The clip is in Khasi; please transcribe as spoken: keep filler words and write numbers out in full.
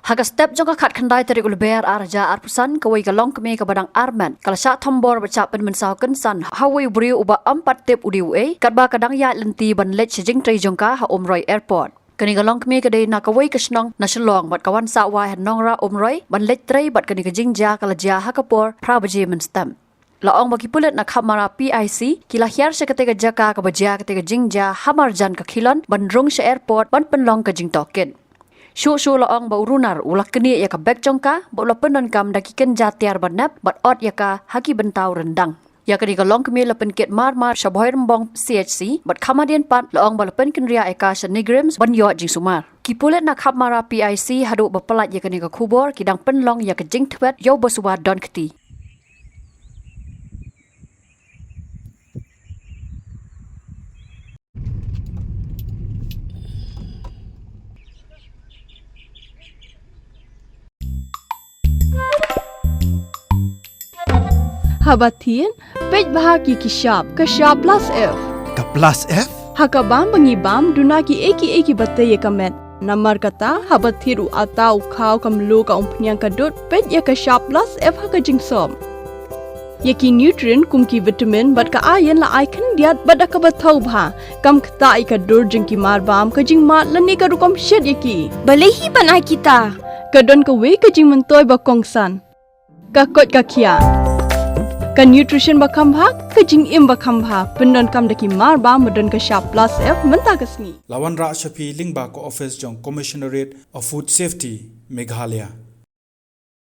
Ha ka step jong ka khatkhyndai tarik u Lber ar hajar arphew san, kawei ka longkmie kaba dang armet ka la shah thombor bad shah pynmynsaw kynsan ha uwei u briew uba ym pat tip u dei uei, katba ka dang ïaid lynti ban leit sha jingtrei jong ka ha Umroi Airport. Kane ka longkmie ka dei na kawei ka shnong na Shillong bad ka wan sah wai ha Nongra Umroi ban leit trei, bad kane ka jingjia ka la jia ha ka por phra baje mynstep. La ong ba ki pulit na Khapmara P I C ki la hiar sha katei ka jaka kaba jia katei ka jingjia ha marjan ka khilon ban rung sha airport ban pynlong ka jingtohkit. Shuh shuh la ong ba u runar u la knieh ïa ka bag jong ka bad u la pyndonkam da ki kynja tiar ba nep bad ot ïa ka ha ki bynta u ryndang. Ïa kane ka longkmie la pynkit mar mar sha Bhoirymbong C H C bad khadien pat la ong ba la pynkynriah ïa ka sha NEIGRIHMS ban ïoh jingsumar. Ki pulit na Khapmara P I C haduh ba pyllait ïa kane ka khubor ki dang pynlong ïa ka jingthwet ïa uba suba don kti. Haba thied, peit bha ïa ki shap, ka shap plus F. Ka plus F? Ha ka bam ba ngi bam, duna kiei kiei kiba tei ïa ka met. Namar kata, haba thied u atta, u khaw, ka mluh, ka umphniang, ka dud, peit ïa ka shap plus F ha ka jingsop. Ïa ki nutrient kum ki vitamin bad ka iron la ai khyndiat bad da kaba thaw bha. Kam ktah ïa ka dur jong ki marbam, ka jingmad lane ka rukom shet ïa ki. Balei hi ban ai kita? Ka don kawei ka jingmyntoi ba kongsan. Ka koit ka khiah. Ka nutrition ba kham bha, ka jingim ba kham bha. Pyndonkam da ki marbam ba don ka shap plus F mynta ka sngi. La wanrah sha phi lyngba ka office jong Commissionerate of Food Safety, Meghalaya.